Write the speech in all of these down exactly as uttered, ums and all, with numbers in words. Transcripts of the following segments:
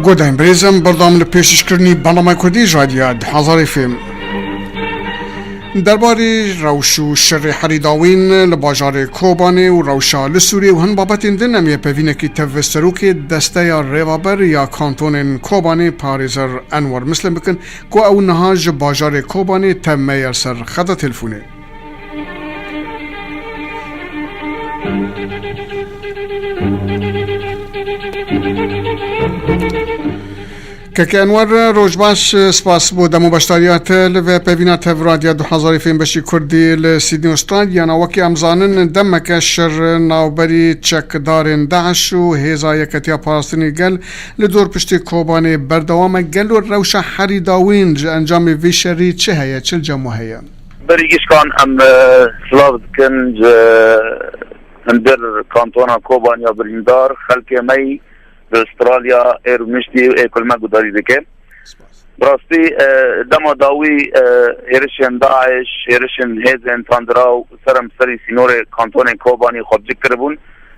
Godayên birêz, em berdewam li pêşkêşkirinî bernama Kurdî ji Radya du Hezar F M. Derbarê rewş û şerê herî dawîn li bajarê Kobanê û rewşa li Sûriyê û hin babetên din em yê pevînekî tev serokê Desteya Rêveber ya Kantonên Kobanê parêzer Enwer Mislim bikin ku ew niha ji bajarê Kobanê tev me ye li ser xeta telefonê. Keke Enwer, roj baş, spas bo dem û beşdariya te li vê pevîna tev Radya du hezar F M beşî Kurdî li Sydney, Australia. Na wekî em zanin, demeke şer navberî çekdarên DAIŞ û Hêza Yeketiya Parastinê Gel li dor piştî Kobanê berdewam e. Gelo rewşa herî dawîn ji encamê vê şerî çi heye, çi li cem we heye? Berî gişkan em, e, silav dikin ji hundir kantona Kobanê ya birîndar, xelkê me yî di Australya, êr û niştî ê ku li me guhdarî dike. Bi rastî, e, dema dawî, e, hêrişên DAIŞ, hêrişên hêzên tandiraw ser em serî sînorê kantonên Kobanî xwe bi cih kiribûn.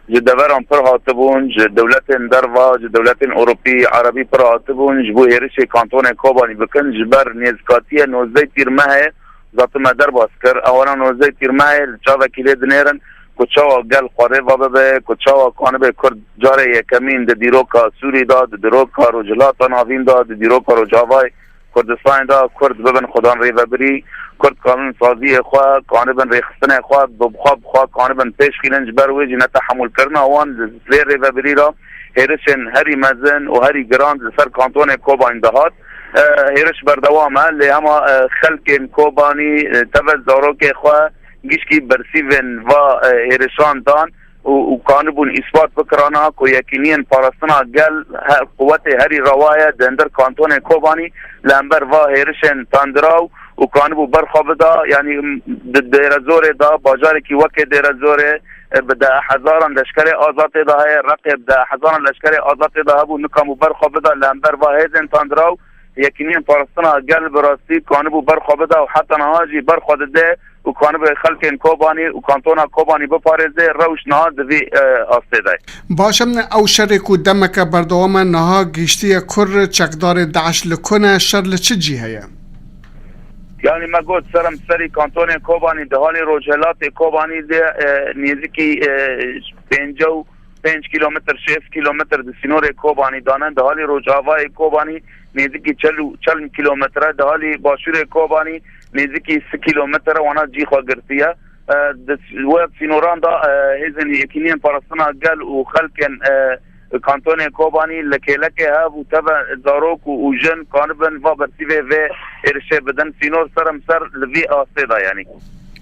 Ji deveran pir hatibûn, ji dewletên derva, ji dewletên Ewropî, Erebî pir hatibûn, ji bo hêrişê kantonê Kobanî bikin, ji ber nêzikatiye nozdeh Tîrmehê, zatu me derbas kir. Ewana nozdeh Tîrmehê li çavekî lê dinêrin ku çawa gel xwe rêva bibe, ku çawa kanibe Kurd carê yekemîn di dîroka Sûrî de, di dîroka Rojhilata Navîn de, di dîroka Rojavayê Kurdistanê de Kurd bibin xwedan rêvebirî, Kurd kanibin saziyê xwe, kanibin rêxistinê xwe, bi xwe bi xwe kanibin pêş xînin. Ji ber wê jî netehemûlkirina wan li vê rêvebirî re hêrişên herî mezin û herî giran li ser kantonê Kobanî dihat. E, hêriş berdewam e, lê hema, e, xelkên Kobanî, e, teve zarokê xwe gişkî bersîvên va, e, hêrişan dan û, û kanibûn îspat bikirana ku yekîniyên parastina gel he-, quwetê herî rewa ye di hundir kantonên Kobanî li hember va hêrişên tandiraw û kanibû berxwe bida, yanî, m, di Dêrezorê de, bajarekî weke Dêrezorê, e, bi deh hezaran leşkerê Azad tê de heye, Reqê bi deh hezaran leşkerê Azad tê de hebû, nikanibû berxwe bida li hember va hêzên tandiraw, yekîniyên parastina gel bi rastî kanibû berxwe bida û heta niha jî berxwe dide û kanibe xelkên Kobanî û kantona Kobanî biparêze, rewş niha di vî, e, astê de ye. Baş e, ew şerê ku demeke berdewam e, niha gihîştiye kur, çekdarê DAIŞ li ku ne, şer li çi cî heye? Yanî me got, ser em serî kantonê Kobanî, di halê rojhilatê Kobanî de, e, nêzikî, e, pêncî û pênc kîlometr, şêst kîlometr di sînorê Kobanî de ne, di halê rojavayê Kobanî nêzikî çel û, çel kîlometr e, di halê başûrê Kobanî nêzikî sî kîlometr e, wana cî xwe girtiye. E, di s-, wek sînoran de, e, hêzên yekîniyên parastina gel û xelkên, e, kantonê Kobanî li kêlekê hev û teve zarok û, û jin kanibin va bersîvê vê êrişê bidin. Sînor serem ser li vî astê de, yanî.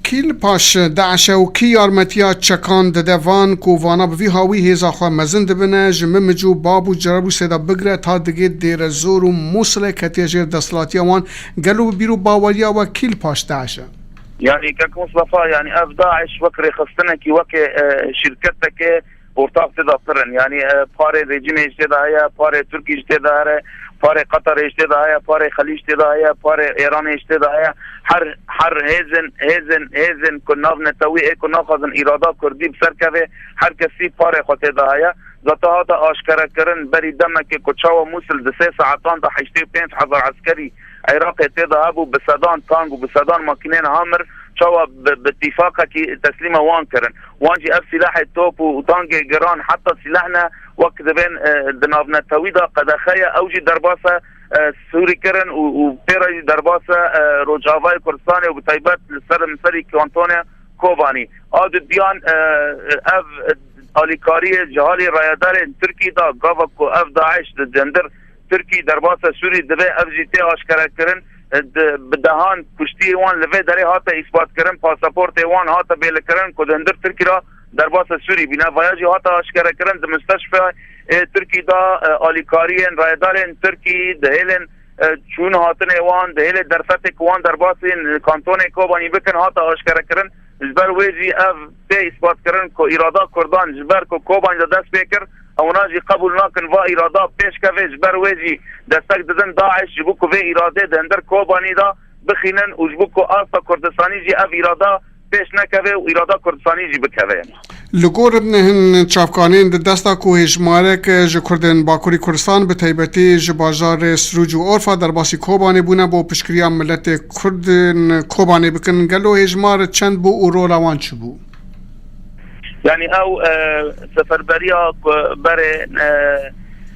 Kî li paş DAIŞ e û kî yarmetiya çekan dide van ku vana bi vî hawî hêza xwe mezin dibine, ji Mimicû, Bab û Cerablusê de bigre ta digê Dêrezor û Mûsilê ketiye jêr desthilatiya wan? Gelo bi bîr û baweriya we kî li paş DAIŞ e? Yanî kek Mustafa, yanî ev DAIŞ wek rêxistinekî, weke, e, şîrketekê ortax tê de pir in. Yanî, e, parê rejîmê jî tê de heye, parê Tirkî jî tê de here, parê Qeterê jî tê de heye, parê Xelîc tê de heye, parê Êranê jî tê de heye. Her, her hêzin, hêzin, hêzin ku navnetewî ê ku naxwazin îrada Kurdî bi ser keve, her kesî parê xwe tê de heye. Zaten hate aşkerekirin, berî demekê ku çawa Mûsil di sê saetan de heştê û pênc hezar eskerî Iraqê tê de hebû, bi sedan tank û bi sedan makîneyên hamir çawa bi, bi tîfaqekî teslîma wan kirin. Wan jî ev sîlahê top û tankê giran, heta sîlah ne, wek dibên, e, di navnetewî de qedexe ye, ew jî derbas e, e, Sûrî kirin û, û pê re jî derbas e, e, Rojavayê Kurdistanê û bi taybet li ser, li serî kantonê Kobanî. A dudiyan, e, ev alîkariyê ji halî rayedarên Tirkî de, gava ku ev DAIŞ di hundir Tirkî derbasa Sûrî dibe, ev jî tê aşkerekirin. Di, bi dehan kuştiyê wan li vê derê hate îsbatkirin, pasaportê wan hate bêlikirin ku di hundir Tirkî re derbasa Sûrî bîne. Vaya jî hate aşkerekirin, di musteshfeyê Tirkî de, e, alîkariyên rayedarên Tirkî dihêlin, e, çûn hatinê wan, dihêlê derfetê ku wan derbasî kantonê Kobanî bikin, hate aşkerekirin. Ji ber wê jî ev tê îsbatkirin ku îrada Kurdan ji ber ku Kobanî de dest pê kir, ewna jî qebûl nakin va îrada pêş keve, ji ber wê jî destek didin DAIŞ ji bo ku vê îradê di hundir Kobanî de bixînin û ji bo ku asta Kurdistanî jî ev îrada pêş nekeve û îrada Kurdistanî jî bikeve. Li gor hin çavkanên di desta ku hêjmarek ji Kurdên Bakurî Kurdistan, bi taybetî ji bajarê Sirûc û Orfa derbasî Kobanê bûne bo piştgiriya miletê Kurd in Kobanê bikin, gelo hêjmar çend bû û rola wan çi bû? Yani ew, e, seferberiya ku berê, e,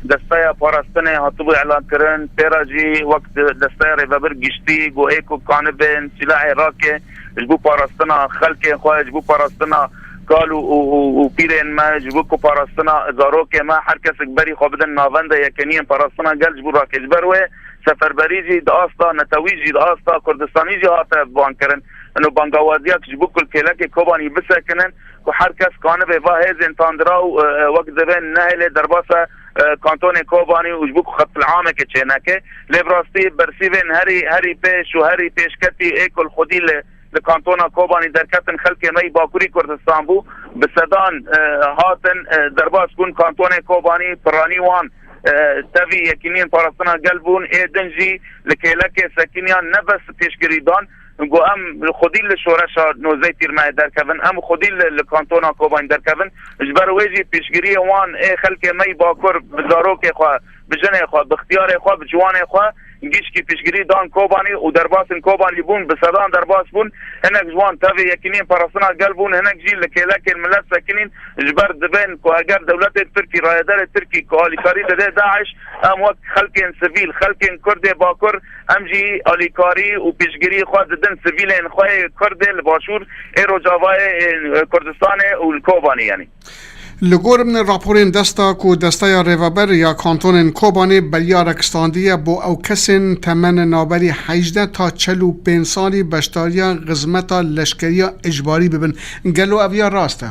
desteya parastinê hatibû elankirin, pê re jî wek de-, desteya rêvebir giştî, ku ê ku kanibin silahê rake ji bo parastina xelkê xwe, ji bo parastina kal û, û, û, û pîrên me, ji bo ku parastina zarokê me, her kesek berî xwe bidin navenda yekeniyên parastina gel ji bo rake. Ji ber wê seferberî jî di asta netewî jî di asta Kurdistanî jî hate bankirin. Ino bangawaziya ji bo ku kêlekê Kobanî bisekinin, ku her kes kanibe va hêzên tandira û, e, e, wek divên nehêlê derbasa, e, kantonê Kobanî û ji bo ku qetil'ameke çêneke. Lê bi rastî bersîvên herî, herî pêş û herî pêşketî ê ku li xwedî li, li kantona Kobanî derketin xelkê me yî Bakurî Kurdistan bû. Bi sedan, e, hatin, e, derbas bûn kantonê Kobanî, piranî wan, e, tevî yekîniyên parastina gel bûn, ê din jî li kêlekê sekiniyan ne bes pêşgirî dan, Got, em xwedî li şoreşa nozdeh Tîrmehê derkevin, em xwedî li, li kantona Kobanî derkevin. Ji ber wê jî piştgiriyê wan ê xelkê me yî Bakur bi zarokê xwe, bi jinê xwe, bi xtiyarê xwe, bi ciwanê xwe gişkî piştgirî dan Kobanî û derbasên Kobanî bûn, bi sedan derbas bûn. Hinek ji wan tevê yekîniyên parastina gel bûn, hinek jî li kêlekên milet sekinîn. Ji ber dibên ku eger dewletê Tirkî, rayedarê Tirkî ku alîkarî dide DAIŞ, em wek xelkên sivîl, xelkên Kurdê Bakur, Em jî alîkarî û piştgirî xwe didin sivîlên xwe yê Kurd ê li Başûr ê Rojavayê, ê, Kurdistanê û li Kobanê, yanî. Li gor min raporên desta ku Desteya Rêveber ya Kantonên Kobanê belyarek standiye bo ew kesên temen navberî hejdeh ta çel û pênc salî beşdariya xizmeta leşkeriya icbarî bibin. Gelo ev ya rast e?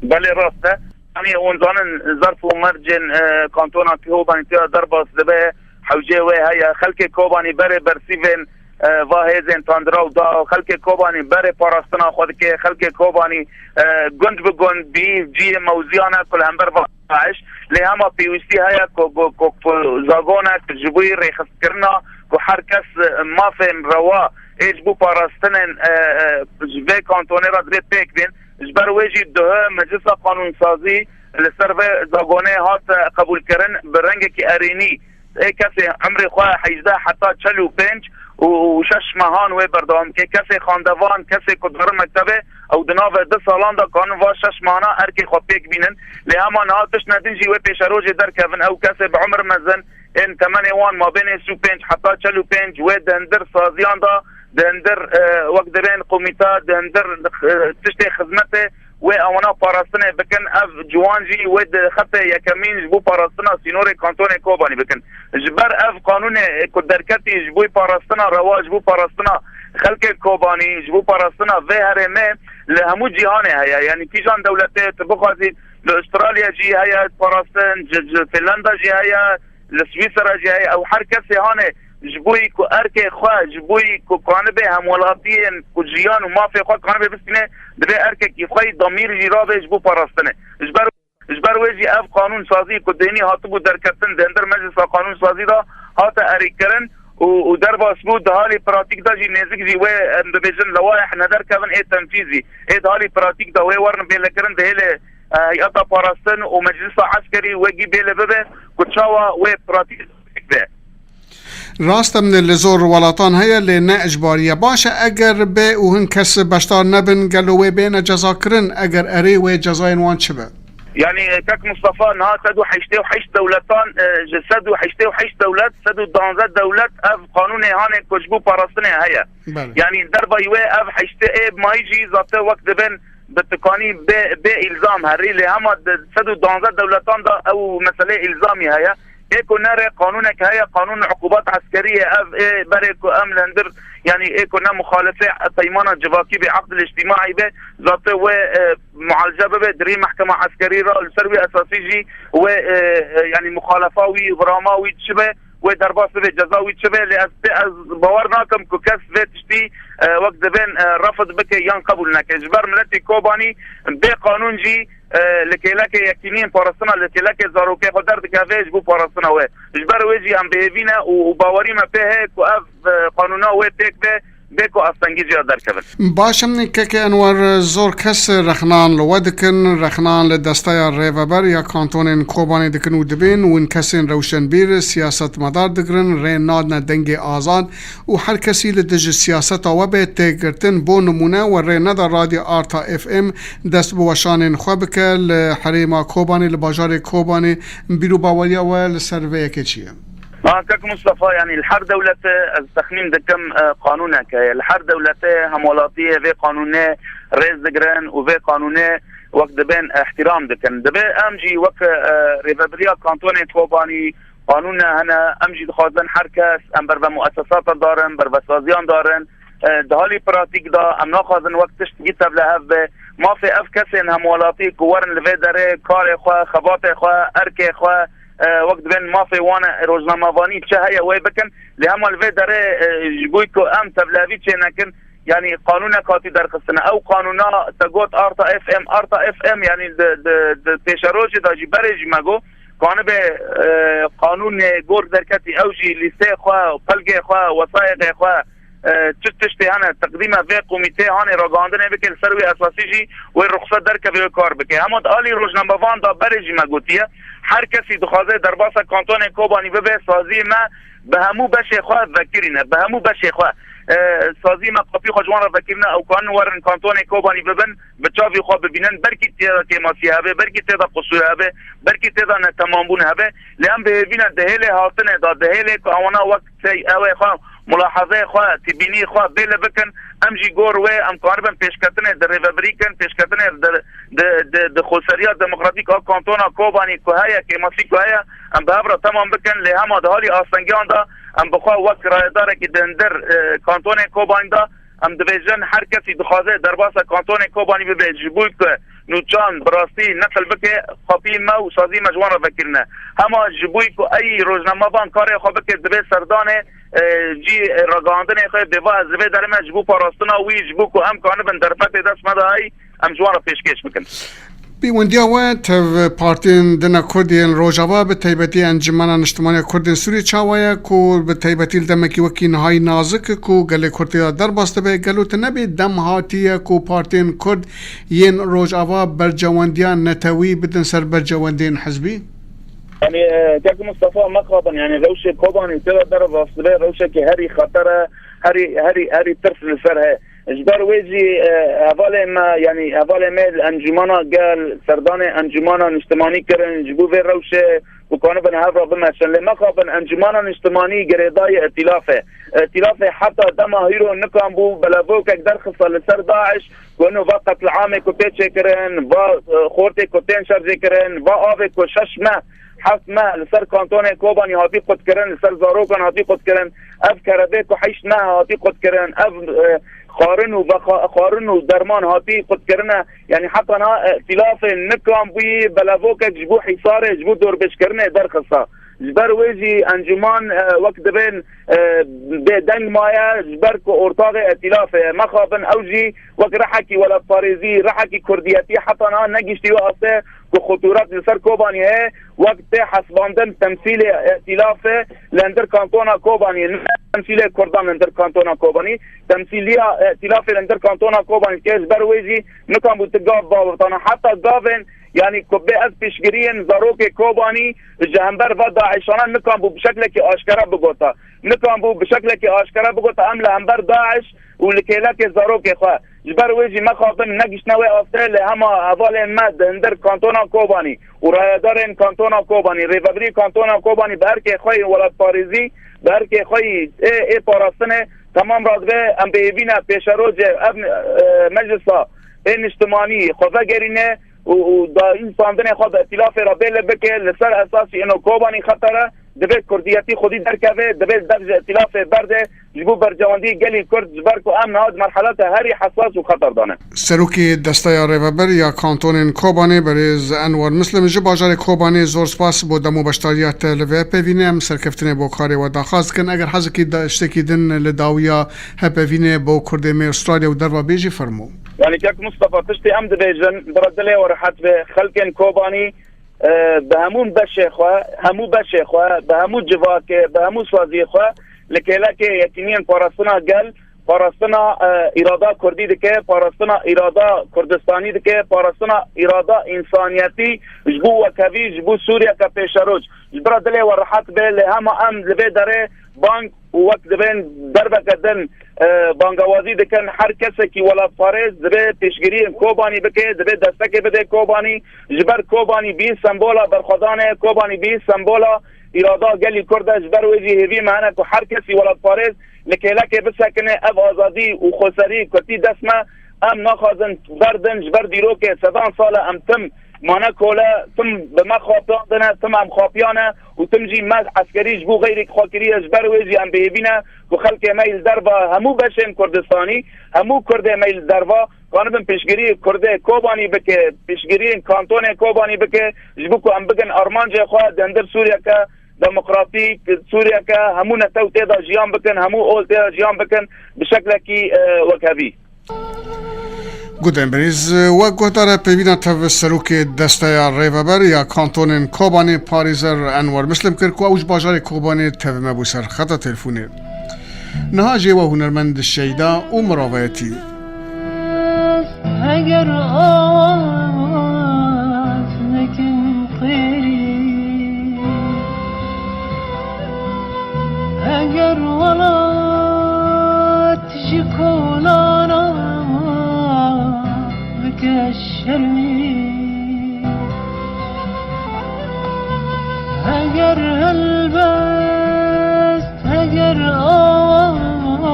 Belê rast e. Em ê hûn zanin zerf û mercên, e, kantona Kobanî tê derbas dibe. Hewcê wê heye. Xelkê Kobanî berê bersîvên, e, va hêzên tandira û da. Xelkê Kobanî berê parastina xwe dike. Xelkê Kobanî, e, gund bi gund bî cihê mewziyan e ku li hember va DAIŞ. Lê hema pêwîstî heye ku, ku, ku, ku zagonek ji bo rêxistkirina ku her kes, e, mafên rewa ê ji bo parastinên, e, e, ji vê kantonê re divê pêk bên. Ji ber wê jî duhe Meclisa Qanûnsazî li ser vê zagonê hat qebûlkirin bi rengekî erênî. Ê kesê emrê xwe hejdeh heta çel û pênc û, û şeş mehan wê berdewam bike. Kesê xandevan, kesê ku dibere mektebê, ew di navê du salan de kanin va şeş mehana erkê xwe pêk bînin. Lê hema niha tişt nedin jî wê pêşerojê derkevin. Ew kesê bi umir mezin, ên temenê wan mabênê sî û pênc heta çel û pênc wê di hundir saziyan de, di hundir, e, wek dibên komîta, di hundir, e, tiştê xizmetê wê ewana parastinê bikin. Ev ciwan jî wê di xetê yekemîn ji bo parastina sînorê kantonê Kobanî bikin. Ji ber ev qanûnê ku derketî ji bo parastina rewa, ji bo parastina xelkê Kobanî, ji bo parastina vê herêmê li hemû cîhanê heye. Yanî kîjan dewletê tu bixwazî li Australya jî heye parastin, ji, ji Finlanda jî heye, li Swîsera jî heye. Ew her kesê hane ji bo ku erkê xwe, ji bo ku kanibe hemwelatiyên ku jiyan û mafê xwe kanibe bistîne, divê erkekî xwe yî damîr jî rabe ji bo parastinê. Ji ber, ji ber wê jî ev qanûnsazî ku dênî hatibû derketin di hundir Meclisa Qanûnsazî de hate erêkirin û, û derbas bû. Di halî pratîk de jî nêzik jî wê, em dibêjin, lewayeh nederkevin ê tenfîzî. Ê di halî pratîk de wê werin bêlekirin, dihêlê, e, heyeta parastin û meclisa eskerî wegî bêle bibe ku çawa wê pratîk be. Rast e, li zor welatan heye, lê ne icbarî ye. Baş e, eger bê û hin kes beşdar nebin, gelo wê bêne cezakirin? Eger erê, wê cezayên wan çi be? Yanî, e, kek Mustafa, niha sed û heştê û heşt dewletan, e, ji sed û heştê û heşt dewlet, sed û danzdeh dewlet ev qanûnê hane ku ji bo parastinê heye. Belê. Yanî, dervayî wê ev heştê ê mayî jî zate wek dibin bi tikanî bê, bê îlzam herî, lê hema di sed û danzdeh dewletan de ew meselê îlzamî heye. Ê ku nere qanûnek heye, qanûn uqubat eskerî ye, ev ê berê ku em li hundir, yanî ê ku ne muxalifê peymana civakî be, aqdil îctîmaî be, zate wê, e, mualice bibe, dirî mehkema eskerî re, li ser wî esasî jî wê, e, e, yanî muxalefa wî, xurama wî çi be, wê derbas bibe, ceza wî çi be, lê ez pê, ez bawer nakim ku kes vê tiştî, e, wek dibên, e, refid bike yan qebûl neke. Ji ber miletî Kobanî bê qanûn jî, e, li kêlekê yekîniyên parastina, li kêlekê zarokê xwe derdikeve ji bo parastina wê. Ji ber wê jî em bi hêvî ne û, û bawerî me pê heye ku ev, e, qanûna wê pêk be, Bê ku astengî jî ya derkevin. Baş e, keke Enwer, zor kes rexnan li we dikin, rexnan li desteya rêveber ya kantonên Kobanê dikin û dibên win kesên rewşenbîr, siyasetmedar digirin, rê nadine dengê azad û her kesî li dij siyaseta we bê tê girtin. Bo nimûne, we rê neda Radyo Arta F M dest bi weşanên xwe bike li herêma Kobanê, li bajarê Kobanê. Bîr û baweriya we li ser vê yekê çi ye? Ha, kek Mustafa, yanî li her dewlete ez texmîn dikim, e, qanûnek heye. Li her dewlete hemwelatiyê vê qanûnê rêz digirin û vê qanûnê wek dibên ihtiram dikin. Divê em jî wek, e, rêvebiriya kantonê Kobanî qanûne hene, em jî dixwazin her kes, em berve muesesata darin, berve saziyan darin. E, di halî pratîk de em naxwazin wek tişt bî tevlihev be. Mafê ev kesên hemwelatî ku werin li vê derê karê xwe, xebatê xwe, erkê xwe, e, wek dibên mafê wan e, rojnamevanî çi heye wê bikin. Lê hema li vê derê, e, ji bo ku em tevlihevî çê nekin, yanî qanûnek hatî derxistine. Ew qanûna te got Arta F M, Arta F M, yanî di, di, di pêşerojê de jî berê jî me got, kanibe, e, qanûnê gor derketî, ew jî lîsteyê xwe, pelgê xwe, wesayêqê xwe, e, çi tiştê hene, teqdîme vê komîteyê hanê ragihandinê bike, li ser wî esasî jî wê ruxsat derkeve, wê kar bike. Hema di alî rojnamevan de berê jî me gotiye, her kesî dixwaze derbasa kantonê Kobanî bibe, saziyê me bi hemû beşê xwe vekirîne, bi hemû beşê xwe. E, saziyê me qapî xwe ji wan re vekirine, ew kanin werin kantonê Kobanî bibin, bi çavî xwe bibînin, belkî tê de kêmasî hebe, belkî tê de qusûr hebe, belkî tê de netemambûn hebe, lê em bi hêvî ne di hêlê hatinê de, di hêlê ku ewana wek tey ew ê xwe, mulahazeyê xwe, têbînî xwe bê li bikin, em jî gor wê em karibin pêşketinê di rêvebirî kin, pêşketinê di, di, di, di xweseriya demokratîk a kantona Kobanî ku heye, kêmasî ku heye, em bi hev re temam bikin, lê hema di halî astengiyan de em bi xwe wek rayedarekî di hundir, e, kantonê Kobanî de, em dibêjin, her kesî dixwaze derbasa kantonê Kobanî bibe, ji bo ku nûçan bi rastî neqil bike, xapî me û sazî me ji wan re vekirine. Hema ji bo ku ey rojnamevan karê xwe bike, divê serdanê, e, cî ragihandinê xwe bê va ez li vê derê me ji bo parastina wî, ji bo ku em kanibin derfetê dest me de heyî, em ji wan re pêşkêş bikin. Pêwendiya we tev partiyên dina Kurd yên Rojava, bi taybetî Encumena Niştimaniya Kurd ên Sûriyê çawa ye ku bi taybetî li demekî wekî nihayî nazik ku gelê Kurd tê de derbas dibe, gelo tu nebê dem hatiye ku partiyên Kurd yên Rojava bercewendiya netewî bidin ser bercewendiyên hizbî? Yanî, e, kek Mustafa, mexabin, yanî rewşê Kobanî tê de derbas dibe, rewşekî herî xeter e, herî, herî, herî tirs li ser heye. Ji ber wê jî, e, hevalê me, yanî hevalê me li Encûmena Gel, serdanê Encûmena Niştimanî kirin, ji bo vê rewşê ku kanibin hev re bimeşin. Lê mexabin, Encûmena Niştimanî girêdayî îtîlafê. Îtîlafê heta dema hîro nikan bû belevokek derxista li ser DAIŞ, ku ino va qetliamê ku tê çêkirin, va, e, xortê ku tên şerjê kirin, va avê ku şeş meh, heft meh li ser kantonê Kobanî hatî qutkirin, li ser zarokan hatî qutkirin, ev kerebê ku heşt meh hatî qutkirin, ev, e, xwarin û vexa-, xwarin û derman hatî qutkirine. Yanî heta niha, e, îtîlafê nikan bûyî belevokek ji bo hîsarê, ji bo dorbêjkirinê derxista. Ji ber wê jî encûman, e, wek dibên, e, bêdeng maye, ji ber ku ortaxê îtîlafê ye. Mexabin ew jî wek rihekî welatparêzî, rihekî kurdiyetî heta niha negihiştî wê astê ku xutûret li ser Kobanî heye, wek tê hesibandin temsîlê îtîlafê li hundir kantona Kobanî, ne temsîlê kurdan li hundir kantona Kobanî, temsîliya îtîlafê li hundir kantona Kobanî dike, ji ber wê jî nikan bû tu gav bawirtana. Heta gavên, yanî ku bê ev piştgiriyên zarokê Kobanî ji hember va DAIŞana nikan bû bi şeklekî aşkere bigota. Nikan bû bi şeklekî aşkere bigota, em li hember DAIŞ û li kêlekê zarokê xwe. Ji ber wê jî mexabin negiştine wê astê, lê hema hevalên me di hundir kantona Kobanî û rayedarên kantona Kobanî, rêvebirî kantona Kobanî bi erkê xwe yî welatparêzî, bi erkê xwe yî ê, ê parastinê temam radibe, em bi hêvî ne pêşerojê ev, e, meclisa ê niştimanî xwe vegerîne û, û da însandinê xwe bi îtîlafê re bê li bike, li ser esasî ino Kobanî xeter e, divê kurdiyetî xwedî derkeve, divê dev ji îtîlafê berde, ji bo bercewendî gelî Kurd, ji ber ku em niha di merhelata herî hesas û xeter de ne. Serokê Desteya Rêveber ya Kantonên Kobanê, berêz Enwer Muslim, ji bajarê Kobanê zor spas bo dem û beşdariya te li vê hepevînê. Em serkeftinê bo karê we daxwaz dikin. Eger hezekî da-, tiştekî din li dawiya hepevînê bo Kurdê me Australya û derva bêjî, fermo. Yanî kek Mustafa, tiştê em dibêjin, bi re dilê we rehet be, xelkên Kobanî, e, bi hemû beşê xwe, hemû beşê xwe, bi hemû civakê, bi hemû saziyê xwe li kêlekê Yekîniyên Parastina Gel parastina, e, îrada kurdî dike, parastina îrada kurdistanî dike, parastina îrada însaniyetî ji bo wekhevî, ji bo Sûriyeke pêşeroj. Ji bira dilê we rehet be, lê hema em li vê derê bang û wek dibên derbeke din, e, bangewazî dikin, her kesekî welatparêz divê piştgiriyên Kobanî bike, divê destekê bide Kobanî. Ji ber Kobanî bî sembola berxwedanê, Kobanî bî sembola îrada gelî Kurd e. Ji ber wê jî hêvî me hene ku her kesî welatparêz li kêlekê bisekine. Ev azadî û xweserî ku tî dest me, em naxwazin berdin. Ji ber dîrokê sedan sal e em tim mane kole, tim bi me xapiyandine, tim em xapiyane û tim jî me eskerî ji bo xeyrî xwe kiriye. Ji ber wê jî em bi hêvî ne ku xelkê me yî li derva, hemû beşên Kurdistanî, hemû Kurdê me yî li derva kanibin piştgirî Kurdê Kobanî bike, piştgiriyên kantonê Kobanî bike, ji bo ku em bigin armancê xwe, di hundir Sûriyeke demokratîk, Sûriyeke hemû netew tê de jiyan bikin, hemû ol tê de jiyan bikin, bi şeklekî, e, wekhevî. Gudên Birîz, wek guhdar e peyvîna tev serokê Desteya Rêveber ya Kantonên Kobanê Parêzer Enwer Muslim kir ku ew ji bajarê Kobanê tev me bû ser xeta telefonê. Niha jê we hunermend Şeyda û miravayetî. Heger awaz nekin xêrî, heger welat ji kolana bike şermî, heger helbest, heger awaz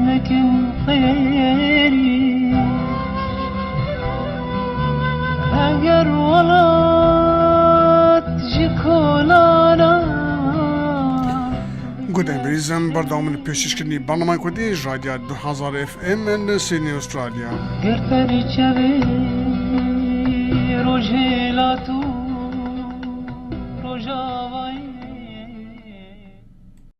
nekin xêrî, heger welat ji kolana. Gudên birîzim, berdewam in pêşkêşkirinî bernameyên Kurdî ji Radya du hazar F M in Sydney, Australia. Ger te çevê rojhêlat û rojavayî